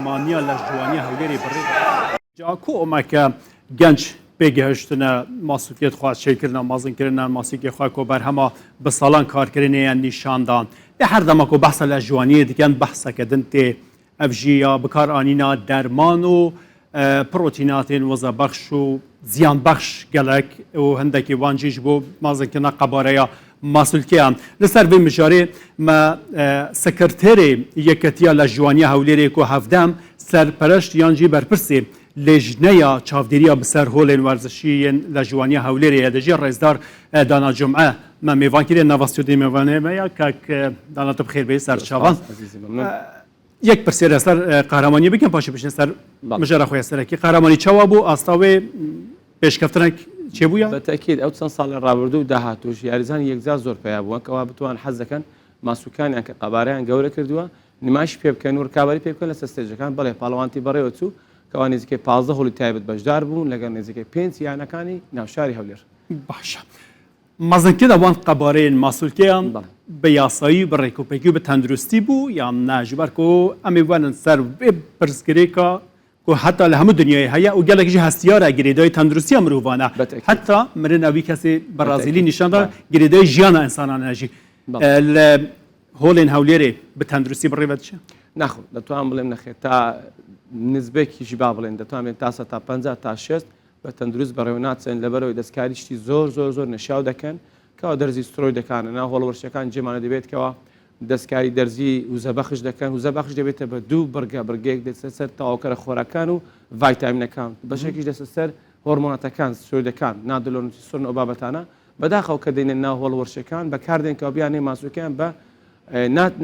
قەهرەمانیە لەشجوانیە هەولێرێ بڕێ جا کۆمەکە گەنج پێگەهشتنە ماسولکێت خوا چێکردنە مەزنکردنە ماسیکێ خوا کۆ بەرهەما بە ساڵان کارکردنیان نیشاندان لە هەر دەما کۆ بەحسە لە ژوانیە دکەن بەحسەکە دن تێ ئەڤ ژی یا بکارئانینا دەرمان و پڕۆتیناتێن وزەبەخش و زیانبەخش گەلەک و هەندێکی وان ژی ji بۆ مەزنکردنا قەبارەیا ماسولکەیان. لەسەر vê mijarê me sekreterê Yeketiya Lejwaniya Hewlêrê ku hevdem serpereşt yan jî berpirsê Lêjneya Çavdêriya bi ser Holên Werzişî yên Lejwaniya Hewlêrê ye de jî rêzdar Dana Cum'e me mêvan kiriye nava stûdyoyê mêvanê me ya kak Dana tu bi xêr bê ser çavan. Yek pirsê re ser qehremaniyê bikin paşê biçin ser mijara xwe ya serekî. Qehremanî çawa bû asta wê pêşkeftinek çêbûya? بە تەئکید ئەو چەند ساڵە ڕابردوو و داهاتووش یاریزانی یەکجار زۆر پەیا بووە کەوا بتوان حەز دەکەن ماسوکانیان کە قەبارەیان گەورە کردووە نمایشی پێ بکەن و ڕکابەری پێ بکەن لەسەر ستێجەکان بەڵێ پاڵەوانتی بەڕێوە چوو کەوا نزیکەی 15 هۆڵی تایبەت بەشدار بوون لەگەڵ نزیکەی پێنج یانەکانی ناوشاری هەولێر. باشە مەزنکردنا wan qebareyên masûlkeyan bi yasayî û bi rêkûpêkî û bi tenduristî bû yan na? Ji ber ku em ê werin ser vê pirsgirêka ku heta li hemû dinyayê heye û gelek jî hestiyar e girêdayî tenduristiya mirovan e. Heta mirina wî kesê Brazîlî nîşan da girêdayî jiyana însanan e jî. Li holên Hewlêrê bi tenduristî bi rê ve diçe? Naxwe, دەتوانم بڵێم نەخێر تا نزبێکیشی با بڵێن دەتوانم بڵێم تا سەتا پەنجا تا شێست بە تەندروست بەڕێوە ناچن لەبەرئەوەی دەستکاری شتی زۆر زۆر زۆر نەشیاو دەکەن کەوا دەرزی سترۆید دەکانە ناو هۆڵە وەرزشیەکان جێمانە دەبێت کەوا دەستکاری دەرزی وزەبەخش دەکەن وزەبەخش دەبێتە بە دوو بڕگە بڕگەیەک دەچێتە سەر تەواوکەرە خۆراکان و ڤایتامینەکان بەشێکیش دەچێتە سەر هۆرمۆناتەکان سترۆیدەکان نادلۆن سۆن ئەو بابەتانە بەداخەوە کە دێنە ناو هۆڵ وەرشەکان بەکاردێن کە بیانێ ماسوکیان بە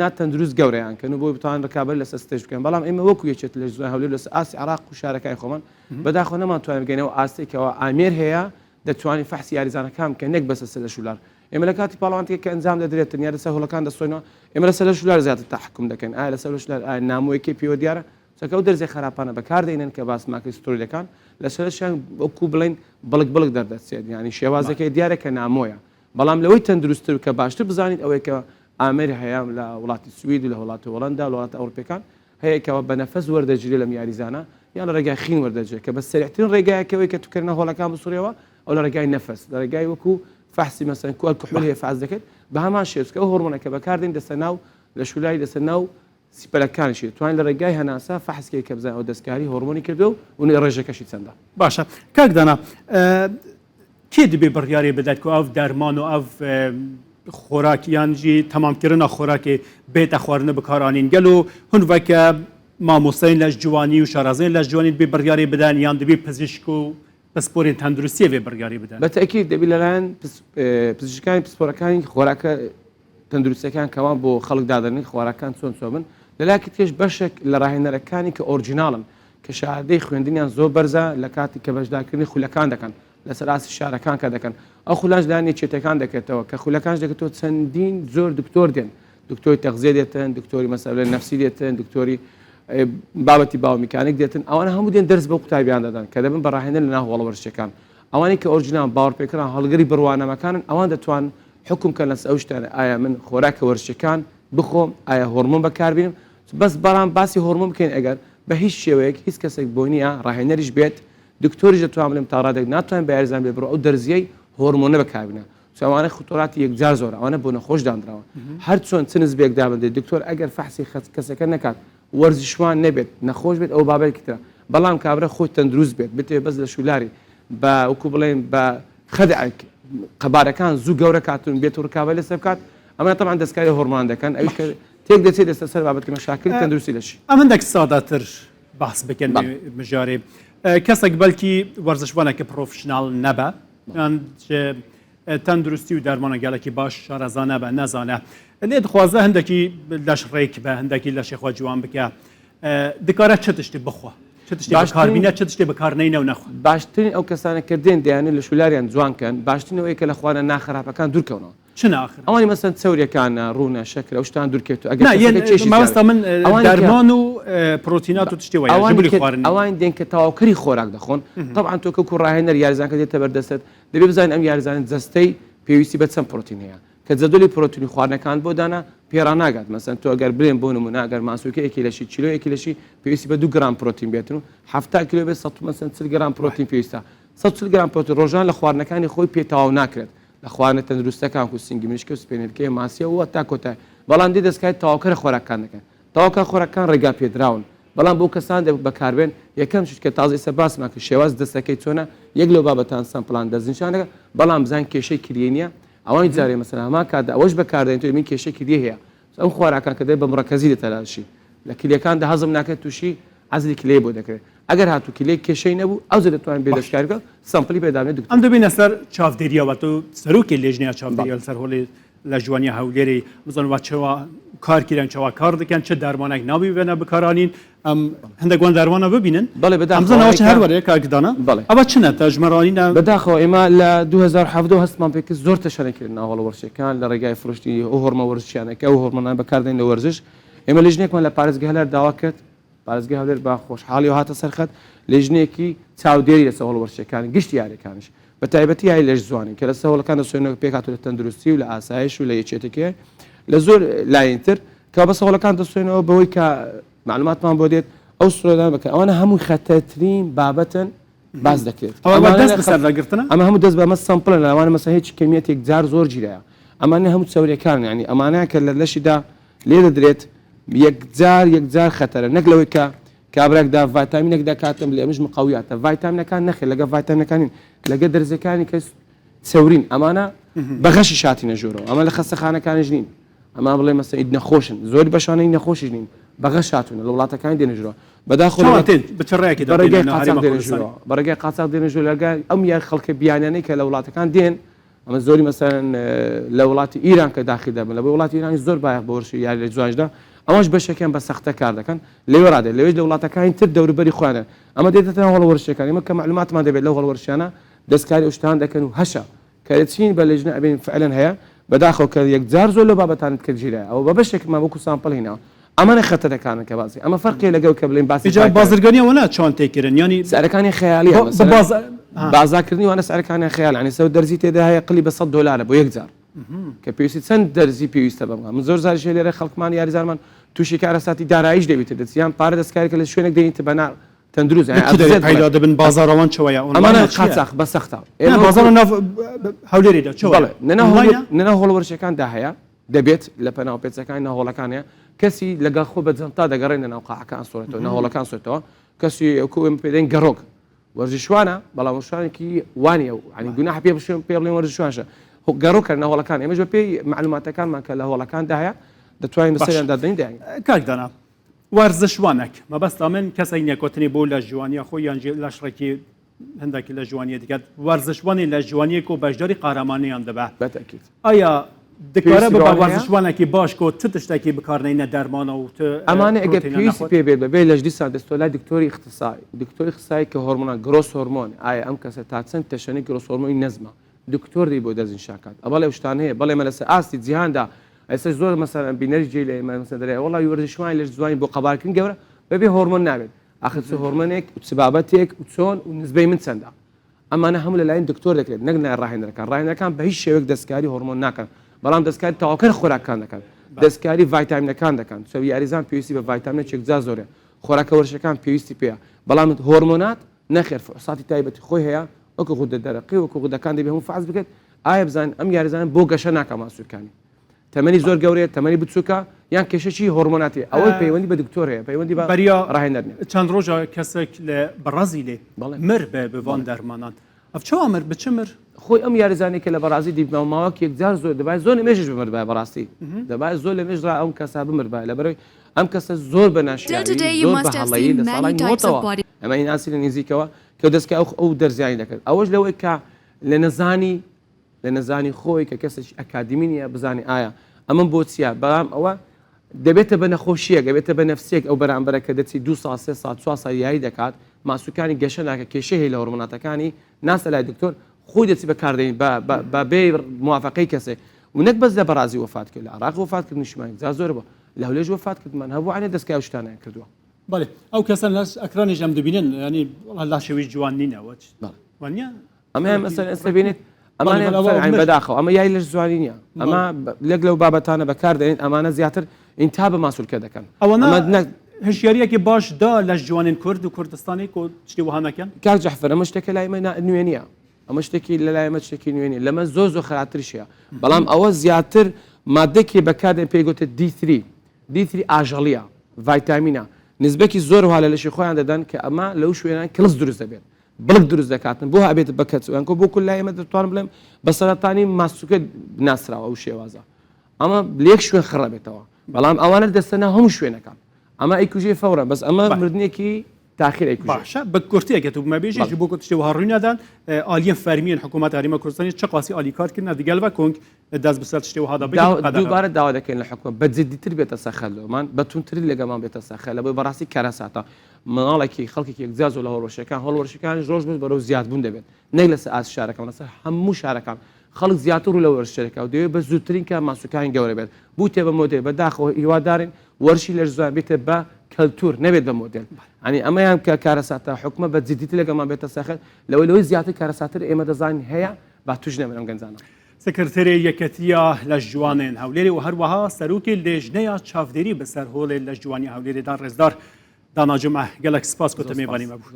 ناتەندروست گەورەیان کەن و بۆی بتوان ڕکابەر لەسەر ستێژ بکەن بەڵام ئێمە وەکو یەکێت لە زوان هەولێر لەسەر ئاستی عراق و شارەکانی خۆمان بەداخەوە نەمانتوانی بگەینەوە ئاستێک کەوا ئامێر هەیە دەتوانین فەحسی یاریزانەکان بکەین نەک بەسە سەر لەشولار ئێمە لە کاتی پاڵەوانتیەک کە ئەنجام دەدرێت تەنیا لەسەر هۆڵەکان دەسۆینەوە ئێمە لەسەر لەشولار زیاتر تەحکوم دەکەین ئایا لەسەر لەشولار ئایا نامۆیەکەی پێوە دیارە چونکە ئەو دەرزیە خراپانە بەکاردێنن کە باسمان کرد سترۆیدەکان لەسەر لەشیان وەکو بڵێن بڵک بڵک دەردەچێت یعنی شێوازەکەی دیارە کە نامۆیە بەڵام لەوەی تەندروستتر و کە باشتر بزانیت ئەوەیە کە ئامێر هەیە لە وڵاتی سوید و لە وڵاتی هۆڵەندا و لە وڵاتە ئەوروپیەکان هەیە کەوا بە نەفەس وەردەگیرێ لەم یاریزانە یان لە ڕێگای خین وەردەگیرێ کە بە سەریعترین ڕێگایە کە ئەوەی کە توکەرنە هۆڵەکان بسوڕێەوە ئەو لە ڕێگای نەفەس لە ڕێگای وەکو فەحسی مەسەن کو ئەلکحول هەیە فاز دەکرێت بە هەمان شێوە چونکە ئەو هۆرمۆنە کە بەکاردێن دەستە ناو لە شولای دەستە ناو سیپەلەکانیشی دەتوانین لە ڕێگای هەناسە فەحس کەی کە بزانین ئەو دەستکاری هۆرمۆنی کردووە و ڕێژەکەشی چەندە. باشە کاک دانا کێ دبێ بڕیارێ بدات کو ئەڤ دەرمان و ئەڤ خۆراک یان ژی تەمامکردنا خۆراکێ بێتە خواردن و بکارانین گەلو هون وەکە مامۆستایên لەش جوانی و شارەزایên لەش جوانی دبێ بڕیارێ بدەن یان دبێ پزیشک و پسپۆرên تەندروستیە vê بڕیارێ بدەن؟ بە تەئکید دەبی لەلایەن پزیشکانی پسپۆرەکانی خۆراکە تەندروستیەکان کەوان بۆ خەڵک دادەنێن خۆراکان چۆن چۆن بن لەلایەکی ترش بەشێک لە ڕاهێنەرەکانی کە ئۆرجیناڵن کە شەهادەی خوێندنیان زۆر بەرزە لە کاتی کە بەشدارکردنی خولەکان دەکەن لەسەر ئاستی شارەکان کە دەکەن ئەو خولانش لایەن یەکێتەکان دەکرێتەوە کە خولەکانش دەکرێتەوە چەندین زۆر دکتۆر دێن دکتۆری تەغزیە دێتن دکتۆری مەسەلە نەفسی دێتن دکتۆری بابەتی باومیکانیک دێتن ئەوانە هەموو دێن دەرس بۆ قوتابیان دەدەن کە دەبن بە ڕاهێنەر لە ناو هۆڵە وەرزشیەکان ئەوانەی کە ئۆرجیناڵ باوەڕپێکراون هەڵگری بڕوانامەکانن ئەوان دەتوان حوکم کەن لەسەر ئەو شتانە ئایا من خۆراکە وەرزشیەکان بخۆم ئایا هۆرمۆن بەکاربینم بەس بەڵام باسی هۆرمۆن بکەین ئەگەر بە هیچ شێوەیەک هیچ کەسێک بۆی نییە ڕاهێنەریش بێت دکتۆریش دەتوان بڵێم تا ڕادێک ناتوانین بە یاریزان بێ بڕۆ ئەو دەرزیەی هۆرمۆنە بەکاربینە چون ئەوانە خطوراتی یەکجار زۆرە ئەوانە بۆ نەخۆش دانراوە هەر چۆن چ نزبێک دابندرێت دکتۆر ئەگەر فەحسی کەسەکە نەکات وەرزشوان نەبێت نەخۆش بێت ئەوە بابەتێکی ترە بەڵام کابرا خۆی تەندروست بێت بتەوێت بەس لە شولاری بە وەکو بڵێن بە خەدعێک قەبارەکان زوو گەورە کاتون بێت و ڕکابەری لەسەر بکات ئەمە تەبعەن دەستکاری هۆرمۆنان دەکەن ئەویش کە تێک دەچێت دەستە سەر بابەتی مەشاکلی تەندروستی لەشی. ئەم هەندێک سادەتر باس بکەن مژارێ کەسێک بەلکی وەرزشوانێکە پرۆفشناڵ نەبە یان تەندروستی و دەرمانە گەلەکی باش شارەزا نەبە نەزانە لێ دخوازە هەندێکی لەش ڕێک بە هەندێکی لەشی خۆ جوان بکە دکارە چ تشتی بخوا چ تشتی بەکاربینە چ تشتی بەکارنەینە و نەخوا باشترین ئەو کەسانە کە دێن دەیانێت لە شولاریان جوان کەن باشترین ئەوەیە کە لە خواردنە ناخراپەکان دوورکەونەوە چ ناخرا ئەوانی مەسەن چەوریەکانە ڕوونە شەکرە ئەو شتان دوورکەوتەوە ئەگەر نا یەن کەسەکە کێشی مامۆستا زیادە من ئەوانی کە دەرمان و پرۆتینات و تشتی وایە ئەوانی ژبلی کە خواردنی ئەوان دێن کە تەواوکەری خۆراک دەخۆن تەبعەن تۆ کە وەکو ڕاهێنەر یاریزانەکە دێتە بەردەستت دەبێ بزانین ئەم یاریزانە جەستەی پێویستی بە چەند پرۆتین هەیە کە جەدوەلی پرۆتینی خواردنەکانت بۆ دانا. پێڕاناگات مەسەن تۆ ئەگەر بلێن بۆ نمونە ئەگەر ماسولکەیەکی لەشی کیلۆیەکی لەشی پێویستی بە 2 گرام پرۆتین بێتن و 70 کیلۆ بێت 100 مەسەن 40 گرام پرۆتین پێویستە. 140 گرام پرۆتین ڕۆژان لە خواردنەکانی خۆی پێ تەواو ناکرێت لە خواردنە تەندروستەکان وەکو سینگی مریشکە و سپێنێلکەی و ماسیە و تا کۆتای بەڵام دێ دەستکاری تەواوکەرە خۆراکەکان دەکەن تەواوکەر خۆراکەکان ڕێگا پێدراون بەڵام بۆ کەسان دەبێت بەکاربێن یەکەم شت کە تازە ئێستا باسمان کرد شێواز دەستەکەی چۆنە یەک لەو بابەتان سەمپڵان دەستنیشان دەکات بەڵام بزان کێشەی کلیەی نییە ئەوانی جارێ مەسەلەن هەمان کاتدا ئەوەش بەکاردێن تۆ من کێشەی کلیە هەیە ئەم خۆراکان کە دەبێت بە مڕەکەزی دێتە لاشی لە کلیەکاندا هەزم ناکرێت تووشی عەزلی کلیەی بۆ دەکرێت ئەگەر هاتوو کلیەی کێشەی نەبوو ئەوجە دەتوانین بێ دەستکاری بکەن sample ی پێ دابنێ دکتۆر. ئەم دەبینە سەر چاودێریەوە تۆ سەرۆکی لێژنەیە چاودێریە لەسەر هۆڵی لە ژوانیا هەولێری بزانن وە چوا کار کرن چوا کار دکەن چ دەرمانێک ناوی بێنە بکارانین ئەم هەندێک وان دەرمانە ببینن بەڵێ بەداخەوە ئەم زانەوە چ هەر وەرەیە کاک دانا بەڵێ ئەوە چنە تەژمەرانینە؟ بەداخەوە ئێمە لە 2017 هەستمان پێ کرد زۆر تەشەنە کرد ناو هۆڵە وەرزشیەکان لە ڕێگای فرۆشتنی ئەو هۆرمە وەرزشیانە کە ئەو هۆرمۆنانە بەکاردێن لە وەرزش ئێمە لیژنەیەکمان لە پارێزگای هەولێر داوا کرد پارێزگای هەولێر بە خۆشحاڵیەوە هاتە سەر خەت لیژنەیەکی چاودێری لەسەر هۆڵە وەرزشیەکان گشت یاریەکانیش بە تایبەتی یاری لەشجوانی کە لەسەر هۆڵەکان دەسوێنەوە پێکهاتوو لە تەندروستی و لە ئاسایش و لە یەکێتیکێ لە زۆر لایەنی تر کە بەسە هۆڵەکان دەسوێنەوە بەوەی کە معلوماتمان بۆ دێت ئەو سرۆدان بکە ئەوانە هەمووی خەتەرترین بابەتن باس دەکرێت ئەوە دەست بەسەرداگرتنە ئەمە هەموو دەست بەمە sample ە لەوانە مەسە هیچ کەمیەتێک جار زۆر گیرایە ئەمانە هەموو چەورەکان ینی ئەمانە کە لە لەشیدا لێ دەدرێت یەکجار یەکجار خەتەرە نەک لەوەی کە کابراک دا ڤایتامینێک دەکاتم لە ئەمش مقەویاتە ڤایتامینەکان نەخێر لەگە ڤایتامینەکانین لەگە دەرزەکانی کەس چەورین ئەمانە بەغەشی شاتینە ژۆرەوە ئەمە لە خەستەخانەکانیش نین ئەما بڵێ مەسەن ئید نەخۆشن زۆری بەشانەی نەخۆشیش نین بەغەش هاتوونە لە وڵاتەکانی دێنە ژوورەوە بەداخەوە چاوان تێن بە چ ڕێیەکی بە ڕێگای دەبێنە قاچاخ هەرێمە دێنە کوردستانی ژوورەوە بە ڕێگای قاچاخ دێنە ژوورەوە لەگە ئەم یار خەڵکە بیانیانەی کە لە وڵاتەکان دێن ئەمە زۆری مەسەلەن لە وڵاتی ئیران کە داخل دەبن لە بۆ وڵاتی ئیرانی زۆر بایەخ بە وەرزشی یاری لە جوانیشدا ئەوەش بەشێکیان بە سەختە کار دەکەن لەوێ ڕادێت لەوێش لە وڵاتەکانی تر دەوروبەری خۆیانن ئەمە دێتە ناو هۆڵە وەرزشیەکان ئێمە کە مەعلوماتمان دەبێت لەو هۆڵە وەرزشیانە دەستکاری ئەو شتان دەکەن و هەشە کە دەچین بە لێژنە ئەبینین فعلەن هەیە، بەداخەوە کە یەکجار زۆر لەو بابەتانەت کە گیرایە ئەوە بە بەشێکمان وەکو sample هیناوە، ئەمانە خەتەرەکانن کە باسی ئەمە فەرقی هەیە لەگەڵ کە بڵێین باسی ئیجا ڤایتامین. بازرگانی ئەوەنە چۆن تێکرن یانی سعرەکانی خەیاڵیە بە مەسەلەن باز ها. بازاکردنی وانە سعرەکانیان خەیاڵە یانی سەر دەرزی تێدا هەیە قلی بە 100 دۆلارە بۆ یەک جار کە پێویستی چەند دەرزی پێویستە بەم من زۆر جاریش هەیە لێرە خەڵکمان یاریزانمان تووشی کارەساتی داراییش دەبیتە دەچی یان پارە دەستکاری کە لە شوێنێک دێنیتە بە نا تەندروست یانی لە کو دەرێ ئەبزێت پەیدا بڵێ دەبن بازاڕەوان چەوەیە ئەمانە ئۆنلاینە چییە؟ قاچاخ بە سەختە نا ئێمە بازاڕە وەکو ناو هەولێرێدا چەوەیە بەڵێ نەناو هەولێر ئۆنلاینە؟ نەناو هۆڵە وەرزشیەکاندا هەیە دەبێت لە پەناو پێچەکانی ناو هۆڵەکان هەیە کەسی لەگەڵ خۆ بە جەنتا دەگەڕێن لە ناو قاعەکان سۆرێتەوە ناو هۆڵەکان سۆرێتەوە کەسی وەکو ئێمە پێ دەڵێن گەڕۆک وەرزشوانە بەڵام وەرزشوانێکی وانە و ینی گوناح پێ بشێن پێ بڵێن وەرزشوانشە گەڕۆکە لە هۆڵەکان ئێمەش بە پێی معلوماتەکانمان کە لە هۆڵەکاندا هەیە دەتوانین باش بەسەریاندا دەین دەیان کاک دانا وەرزشوانەک مەبەستا من کەسێک نیە کۆتنی بۆ لە ژوانیە خۆی یان لەشڕێکی هەندێکی لە ژوانیە دیکەت وەرزشوانی لە ژوانیەک و بەشداری قارەمانیان دەبە بەتەکید ئایا دکارە پێویستی بە بەوانە هەیە؟ وەرزشوانێکی باش کۆ چ تشتێکی بکارنینە دەرمانە و ت ئەمانە ئەگەر پرۆتینە پێویستی نەخۆت پێ بێت بەبێ لەش دیسان دەستۆ لای دکتۆری اختصاصی دکتۆری اختصاصی کە هۆرمۆنان growth hormone ئایا ئەم کەسە تا چەند تەشەنەی growth hormone ی نەزمە دکتۆر دەی بۆ دەستنیشان کات ئەبەڵێ ئەو شتانە هەیە بەڵێ مە لەسەر ئاستی جیهاندا ئێستا زۆر مەسەلەن بینەری جێی لە ئێمە مەسەلەن دەرێ وەڵا وەرزشوانی لەش جوانی بۆ قەبارکردن گەورە بەبێ هۆرمۆن نابێت ئاخر چ هۆرمۆنێک و چ بابەتێک و چۆن و نسبەی من چەندە ئەمانە هەموو لەلایەن دکتۆر دەکرێت نەک لەلایەن ڕاهێنەرەکان ڕاهێنەرەکان بە هیچ شێوەیەک دەستکاری هۆرمۆن ناکەن بەڵام دەستکاری تەواوکەر خۆراکەکان دەکەن دەستکاری ڤایتامینەکان دەکەن چەو یاریزان پێویستی بە ڤایتامینێک جا زۆرە خۆراکە وەرزشەکان پێویستی پێیە بەڵام هۆرمۆنات نەخێر فحوساتی تایبەتی خۆی هەیە وەکو غودە دەرەقی وەکو غودەکان دەبێ هەموو فحس بکرێت ئایا بزانین ئەم یاریزانە بۆ گەشە ناکا ماسولکانی تەمەنی زۆر گەورەیە تەمەنی بچووکە یان کێشەی هۆرمۆناتی ئەوەی پەیوەندی بە دکتۆر هەیە پەیوەندی بە بەریا ڕاهێنەر نیە چەند ڕۆژە کەسێک لە بەڕازیلێ بەڵێ. مر بە بە وان دەرمانان ئەف چەوا مر بە چ مر؟ خۆی ئەم یاریزانەی کە لە بەڕازیل دیتمەوە ماوەک یەکجار زۆر دەبای زۆر لە مێژیش بمردبایە بەڕاستی دەبای زۆر لە مێژ ڕا ئەم کەسە بمردبایە لەبەرەوەی ئەم کەسە زۆر بە Till ناشیاوی today you زۆر بە must have هەڵەیی seen لە many ساڵانی types of نۆتەوە body ئەمە ناسی لە نزیکەوە کە دەستکە ئەو ئەو دەرزیانی دەکرد ئەوەش لەوەی کە لە نەزانی لە نەزانی خۆی کە کەسێکی ئەکادیمی نییە بزانێ ئایا ئەمە بۆ چییە بەڵام ئەوە دەبێتە بە نەخۆشیەک ئەبێتە بە نەفسیەک ئەو بەرامبەرە کە دەچی دو ساڵ سێ ساڵ چوار ساڵ یاری دەکات ماسوکانی گەشە ناکە کێشەی هەیە لە هۆرمۆناتەکانی ناسە لای دکتۆر خۆی دەچی بەکاردێنی بە بە بێ موافقەی کەسێک و نەک بەس لە بەڕازی وەفات کرد لە عراق وەفات کردنیشمان جا زۆر بوو لە هەولێش وەفات کردمان هەبوو عەنێ دەستکای ئەو شتانەیان کردووە. بەڵێ ئەو کەسە لەس ئەکرانیش ئەم دەبینن ینی وەڵا لاشەوی جوان نینە وەچ بەڵێ. وانە ئەمەیان مەسەلەن ئێستا بینێت ئەمانە بەداخەوە ئەمە یای لەش جوانی نییە ئەمە لەک لەو بابەتانە بەکاردێن ئەمانە زیاتر ئینتا بە ماسولکە دەکەن. ئەوەنە هشیاریەکی باش دا لەش جوانین کورد و کوردستانی کۆ شتی وەها نەکەن؟ کاک جەعفەر ئەمە شتێکە لای ئێمە نوێ نییە ئەمە شتێکی لە لای ئێمە شتێکی نوێ نییە لەمە زۆر زۆر خراپتریش هەیە بەڵام ئەوە زیاتر مادەێکی بەکاردێن پێی گوتە دی تری دی تری ئاژەڵیە ڤایتامینە نسبەکی زۆر وها لە لەشی خۆیان دەدەن کە ئەمە لەو شوێنان کلس دروست دەبێت بڵک دروست دەکاتن بۆ ئەبێت بە کەچ یانکۆ بۆ کول لای ئێمە دەتوانم بڵێم بە سەرەتانی ماسوکە ناسراوە ئەو شێوازە ئەمە لێک شوێن خڕەبێتەوە بەڵام ئەوانە دەستە ناو هەموو شوێنەکان ئەمە ئەیکوژێ فەورە بەس ئەمە مردنێکی تاخیر ئەیکوژێ. باشە بە کورتی ئەگەر تو بمە بێژی ji bo ku tiştê wiha rû nedan aliyên fermiyên hikûmeta Herêma Kurdistanê çi qasî alîkar kirine digel ve kong dest bi ser tiştê wiha de bigirin qedexe. دووبارە داوا دەکەین لە حکومەت بە جدیتر بێتە سەر خەلۆمان بە توندتر لەگەڵمان بێتە سەر خەل لەبەر بەڕاستی کارەساتە مناڵێکی خەڵکێکی یەکجار زۆر لە هۆڵوەرشەکان هۆڵوەرشەکانیش ڕۆژ بەرەو زیادبوون دەبێت نەک لەسەر ئاست شارەکان لەسەر هەموو شارەکان خەڵک زیاتر ڕوو لە وەرزش دەکات و دەیەوێت بە زووترین کات ماسولکانی گەورە بێت بووتێ بە مۆدێل بەداخەوە هیوادارین وەرزشی لەشزوان بێتە بە کەلتور نەبێت بە مۆدێل ینی ئەمەیان کە کارەساتە حکومە بە جدیتر لەگەڵمان بێتە سەخت لەوەی لەوەی زیاتر کارەساتر ئێمە دەزانین هەیە با توش نەبن ئەم گەنجانە. سکرتێری یەکەتییا لەشجوانên Hewlêrê û herwiha serokê lêjneya çavdêrî bi ser holê lejciwaniya Hewlêrê da rêzdar Dana Cum'e gelek spas ku tu mêvanî me bû.